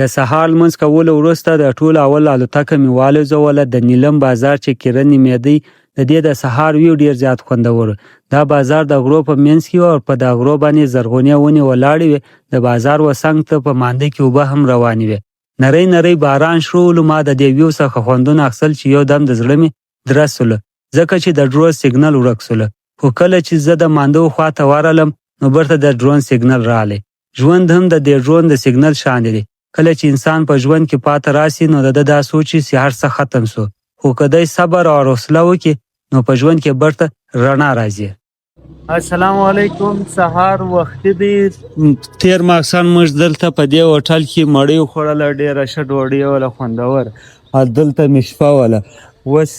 د سهار لمونځ کولو وروسته د ټولو اول الوتکه مې والوزوله. د نیلم بازار چې کرن نومېدی، د دې د سهار ویو ډېر زیات خوندور و. دا بازار د غرو په منځ کې و او په دا غرو باندې زرغونې ونې ولاړې وې. د بازار و څنګ ته په مانده کې اوبه هم روانې وې. نری نری باران شروع ولو. ما د دې ویو څخه خوندونه اخیستل چې یو دم د زړه مې درز شولو، ځکه چې د ډرون سیګنل ورک شولو. خو کله چې زه د مانده خوا ته ورغلم نو بیرته د ډرون سیګنل راغلی. ژوند هم د دې ډرون د سیګنل شان دی. کله چې انسان په ژوند کې پاته راسي نو د ده دا سوچ وي چې هر څه ختم شو، خو که دی صبر او حوصله وکړي نو په ژوند کې بیرته رڼا راځي. السلام علیکم، سهار وختي دی. تیر ماښام موږ دلته په دې هوټل کې مړۍ وخوړله، ډېره ښه ډوډۍ وله، خوندوره. دلته مې شپه وله. اوس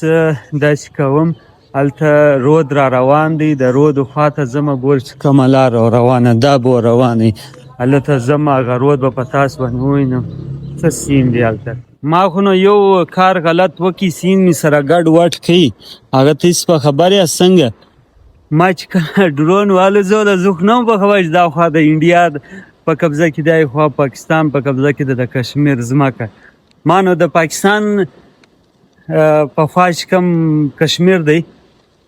داسې کوم، هلته رود را روان دی، د رود خواته ځمه، ګور چې کومه لار روانه دا به روانه وي. هلته ځم، هغه رود به په تاسو باندې ووینم څه سین دی هلته. ما خو نو یو کار غلط وکړي، سین مې سره ګډ وډ کړي. هغه ته هېڅ په خبر یاست څنګه؟ ما چې کله ډرون والوزوله، زه خو نه وم په خبر چې دا خوا د انډیا په قبضه کې دی، خوا پاکستان په قبضه کې ده د کشمیر ځمکه. ما نو د پاکستان په خوا چې کوم کشمیر دی،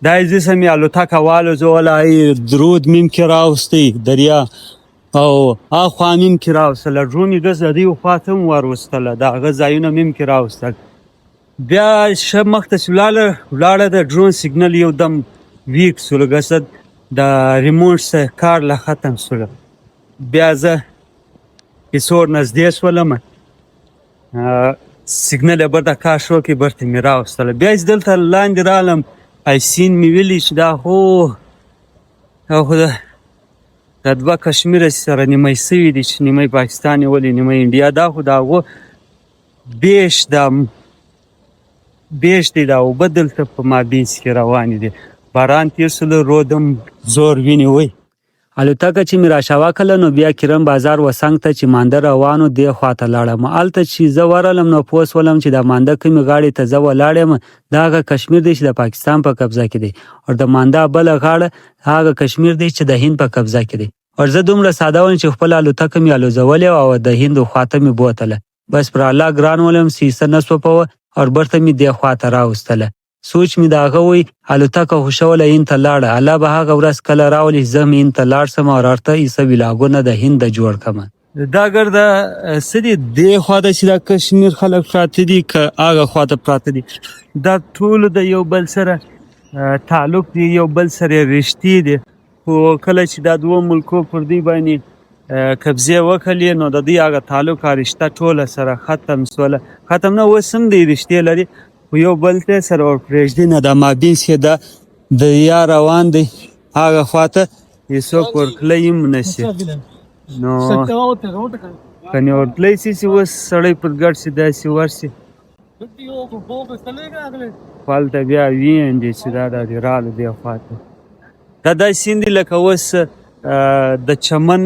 دا یې ځه مې الوتکه والوزوله، ای درود مې هم کې راوستی دریا او اخوا مې هم کې راوستله. ډرون یې ګز د دې خوا ته هم وروستله، د هغه ځایونه مې هم کې راوستل. بیا ښه مخته چې ولاړه ولاړه، د ډرون سیګنل یو دم ویک سولو، ګسد د ریموټ څخه کار لا ختم سولو. بیا زه پیسور نږدې سولم، سیګنل یې بیرته کار شو کې بیرته مې راوستله. بیا چې دلته لاندې رالم، ای سین مې ویلی چې دا خو دا خو دا دوه کشمیره چې سره نیمه سوي دي، چې نیمه پاکستان یې ولې نیمه انډیا، دا خو د هغو بیش دا بیش دی. دا اوبه دلته په مابینځ کې روانې دي. باران تېر سولو، رود هم زور ویني وی. الوتکه چې مې راشاوه کړله نو بیا کرم بازار و څنګ ته چې مانده روانو دې خواته لاړم. هلته چې زه ورغلم نو پوه سولم چې د مانده کومې غاړې ته زه ولاړ یم، دا هغه کشمیر دی چې د پاکستان په قبضه کې دی، او د مانده بله غاړه هغه کشمیر دی چې د هند په قبضه کې دی. او زه دومره ساده وم چې خپله الوتکه مې الوزولې وه او د هند خواته مې بوتله. بس پر الله ګران ولم چې څه نه سوه پوه او بیرته مې دې خواته راوستله. سوچ مې د هغه وی، الوتکه خو ښه وله هند ته لاړه، الله به هغه ورځ کله راولي چې زه هم هند ته لاړ شم او هلته څه ویلاګونه د هند د جوړ کړم. دا ګرده څه دي دې خواته چې دا کشمیر خلک پراته دي که هغه خواته پراته دي، دا ټول د یو بل سره تعلق دی، یو بل سره رشتې دي. خو کله چې دا دوه ملکو پر دوی باندې قبضې وکړې نو د دوی هغه تعلق او رشته ټوله سره ختم سوله. ختم نه، اوس هم دوی رشتې لري خو یو بل ته سره ورپرېږدي نه. دا مابینځ کې دا دریا روان دی، هغه خواته هېڅوک ورتلی هم نه شي. نو کنې ورتلی شي چې اوس سړی پر ګډ شي داسې ورشي، خو هلته بیا ویندي چې دا د رالو دې خواته. دا داسې سیند دی لکه اوس د چمن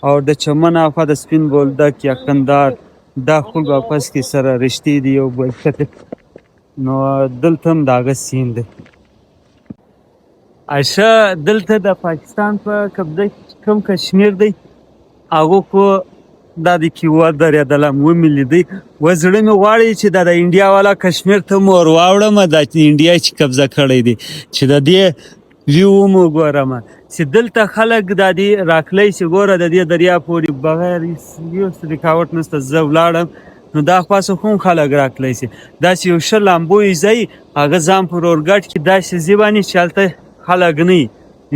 او د چمن اخوا د سپین بولدک یا کندهار، دا خلکو آپس کې سره رشتې دي یو بل سره. نو دلته هم د هغه سیند دی. ښه دلته د پاکستان په قبضه کې کوم کشمیر دی، هغه خو دا د کې ودرېدلم ومې لیدی. اوس زړه مې غواړي چې دا د انډیا والا کشمیر ته مو ور واوړم، دا چې انډیا چې قبضه کړی دی، چې د دې ویو هم وګورم چې دلته خلک دا دي راکلی چې ګوره د دې دریا پورې بغیر یو څه رکاوټ نشته. زه ولاړم نو دا خوا څخه هم خلک راتلی شي. داسې یو ښه لامبوی ځای هغه ځان پر ورګډ کړي داسې ځای باندې چې هلته خلک نه وي،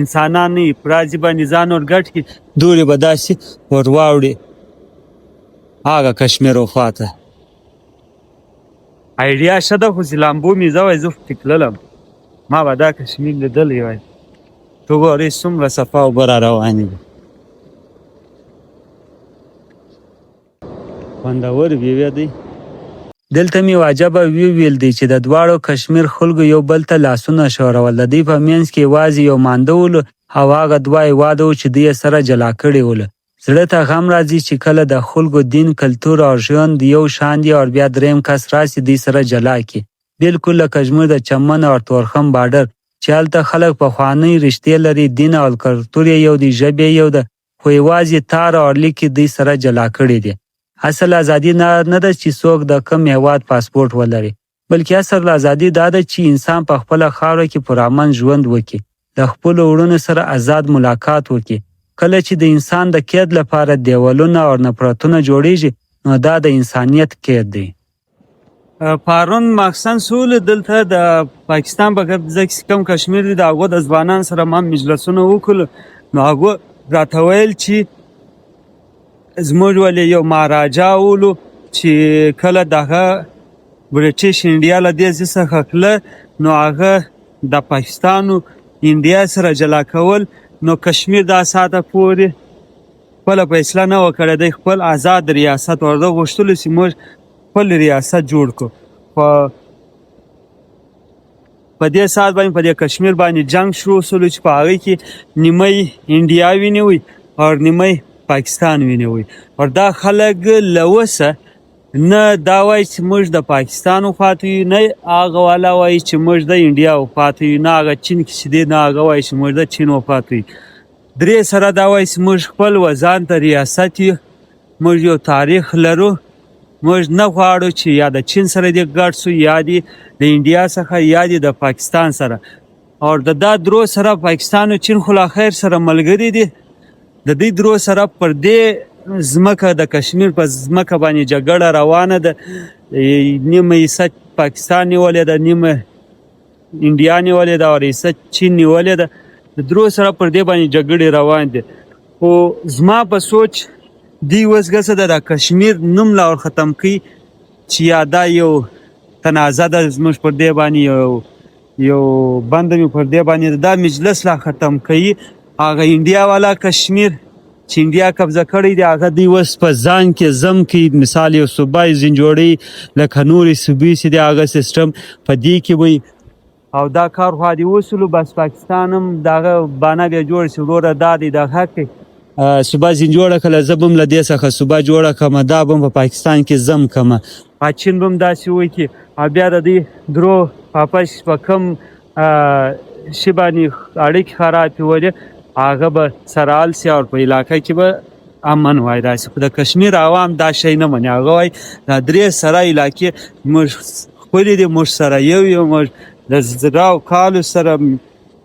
انسانان نه وي، پر هغه باندې ځان ورګډ کړي، دورې به داسې ور واوړي هغه کشمیر خواته. ایډیا ښه ده خو چې لامبو مې زه وای، زه خو پکې تللم، ما به دا کشمیر لیدلی وای. ته ګورې څومره صفا اوبه را روانې دي، خوندور ویو دی. دلته مې یو عجبه ویو ویل دی چې د دواړو کشمیر خلکو یو بل ته لاسونه ښورول. د دوی په منځ کې یوازې یو مانده ولو او هغه دوه هېواده وو چې دوی یې سره جلا کړي ولو. زړه ته غم راځي چې کله د خلکو دین، کلتور او ژوند یو شان دي او بیا دریم کس راشي دوی سره جلا کړي. بلکل لکه زموږ د چمن او تورخم باډر چې هلته خلک پخوانۍ رشتې لري، دین او کلتور یې یو دی، ژبه یې یو ده، خو یوازې تار او لیکې دوی سره جلا کړي دي. اصل ازادي نه نه ده چې څوک د کوم هیواد پاسپورت ولري، بلکې اصل ازادي دا ده چې انسان په خپله خاوره کې پرامن ژوند وکړي، له خپلو وروڼو سره ازاد ملاقات وکړي. کله چې د انسان د قید لپاره دیوالونه او نفرتونه جوړیږي، نو دا د انسانیت قید دی. پارون ماخسن سول دلته د پاکستان په قبضه کې کوم کشمیر دی، د هغو د ځوانانو سره ما مجلسونه وکړل. نو هغو راته ویل چې زموږ ولې یو مهاراجا ولو چې کله دغه برټش انډیا له دې ځای څخه تله، نو هغه د پاکستان انډیا سره جلا کول، نو کشمیر دا ساته پورې خپله فیصله نه وه کړې. دی خپل ازاد ریاست ورته غوښتلو چې موږ خپل ریاست جوړ کړو. خو په دې ساعت باندې په دې کشمیر باندې جنگ شروع شولو چې په هغې کې نیمه انډیا ونیوي او نیمه پاکستان ونیوي. او دا خلک له اوسه نه دا وایي چې موږ د پاکستان خواته یو، نه هغه والا وایي چې موږ د انډیا خواته یو، نه هغه چین کې چې دی نه هغه وایي چې موږ د چین خواته یو. درې سره دا وایي چې موږ خپل وځان ته ریاست یو، موږ یو تاریخ لرو، موږ نه غواړو چې یا د چین سره دې ګډ سو، یا دې د انډیا څخه، یا دې د پاکستان سره. او د دا درو سره پاکستان او چین خو لا خیر سره ملګري دي. د دې درو سره پر دې ځمکه د کشمیر په ځمکه باندې جګړه روانه ده. نیمه حصه پاکستان نیولې ده، نیمه انډیا نیولې ده او حصه چین نیولې ده. د درو سره پر دې باندې جګړې روان دي. خو زما په سوچ دی اوس ګسه د کشمیر نوم لا ور ختم کړي چې یا دا یو تنازع ده زموږ پر دې باندې، یو یو بند مې پر دې باندې دا مجلس لا ختم کړي. هغه انډیا والا کشمیر چې انډیا قبضه کړی دی، هغه دی اوس په ځان کې ضم کړي. مثال یو صوبه یې ځین جوړوي لکه نورې صوبې چې دی هغه سیستم په دې کې وي. او دا کار خو دې وسولو، بس پاکستان هم دغه بانه بیا جوړ شي. وروره دا دی د حق صوبه ځین جوړه کړه، زه به هم له دې څخه صوبه جوړه کړم، دا به هم په پاکستان کې ضم کړم، چین به هم داسې وکړي. او بیا د دې درو واپس په کوم شي باندې اړیکې خرابې ولې هغه به سره حل شي او په علاقه کې به امن وای. داسې خو د کشمیر عوام دا شی نه مني. هغه وایي دا درې سره علاقې موږ خپلې دي، موږ سره یو یو، موږ د زراو کالو سره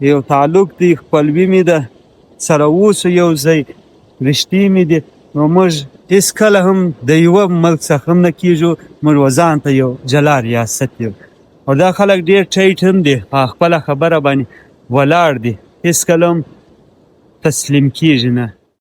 یو تعلق دی، خپلوي مې ده، سره اوسو یو ځای، رښتې مې دي. نو موږ هېڅکله هم د یوه ملک څخه هم نه کېږو، موږ ځان ته یو جلا ریاست یو. او دا خلک ډېر ټیټ هم دي، په خپله خبره باندې ولاړ دي، هېڅکله هم تسلیم کېږي نه.